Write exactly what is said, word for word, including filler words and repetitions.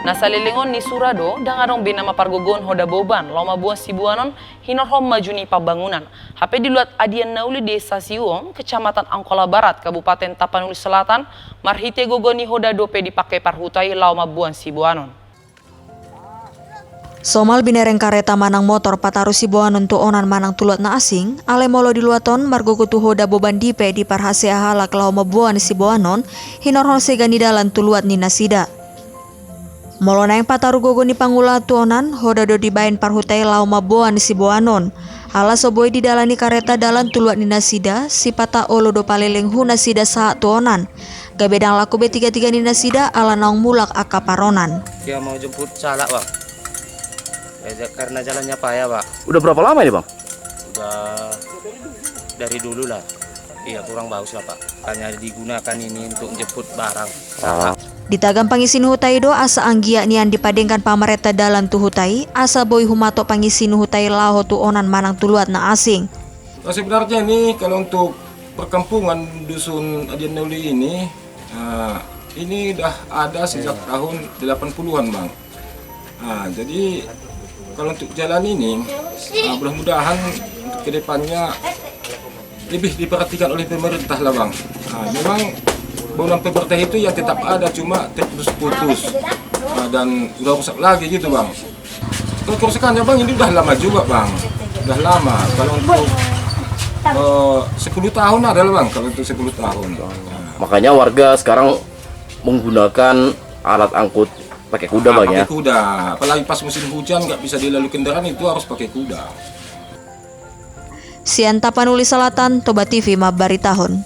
Na saleleng on ni sura do, ndang adong be na mapargogohon Hoda Boban laho mamboan siboanon, hinorhon maju ni pambangunan. Hape di luat Adian Nauli, Desa Siuon, Kecamatan Angkola Barat, Kabupaten Tapanuli Selatan, marhite gogo ni Hoda dope dipake parhuta i laho mamboan siboanon. Somal binereng kareta manang motor pataru siboanon tu onan manang tu luat na asing, alai molo di luat on margogo tu Hoda Boban dope diparhasea halak laho mamboan siboanon, hinorhon sega ni dalan tu luat ni nasida. Molo naeng pataru gogo ni pangula tu onan, Hoda do dibaen parhuta i laho mamboan siboanon. Ala so boi didalani kareta dalan tu luat ni nasida, sipata olo do paleleng hu nasida sahat tu onan. Gabe ndang laku be tiga-tiga ni nasida ala naung mulak angka paronan. Dia mau jemput sahalak, Bang. Ya, ja-, karena jalannya payah, Pak. Udah berapa lama ini, Bang? Udah dari dulu lah. Iya, kurang bagus lah, Pak. Hanya digunakan ini untuk jemput barang. Ah. Ditagam pangisi ni huta i do asa anggiat nian dipadenggan pamarenta dalan tu huta i, asa boi humatok pangisi ni huta i laho tu onan manang tu luat na asing. Nah, sebenarnya ini kalau untuk perkampungan Dusun Adian Nauli ini, nah, ini udah ada sejak tahun delapan puluhan, Bang. Nah, jadi kalau untuk jalan ini, nah, mudah-mudahan untuk kedepannya lebih diperhatikan oleh pemerintah lah, Bang. Nah, memang bangunan pemerintah itu ya tetap ada, cuma terputus-putus. Nah, dan udah rusak lagi gitu, Bang. Kalau kerusakannya, Bang, ini udah lama juga, Bang. Udah lama. Kalau untuk, eh, sepuluh tahun ada lah, Bang, kalau untuk sepuluh tahun. Nah. Makanya warga sekarang menggunakan alat angkut pakai kuda, Bang, ya? Pakai kuda. Apalagi pas musim hujan nggak bisa dilalui kendaraan, itu harus pakai kuda. Sian Tapanuli Selatan, Toba T V mambaritahon.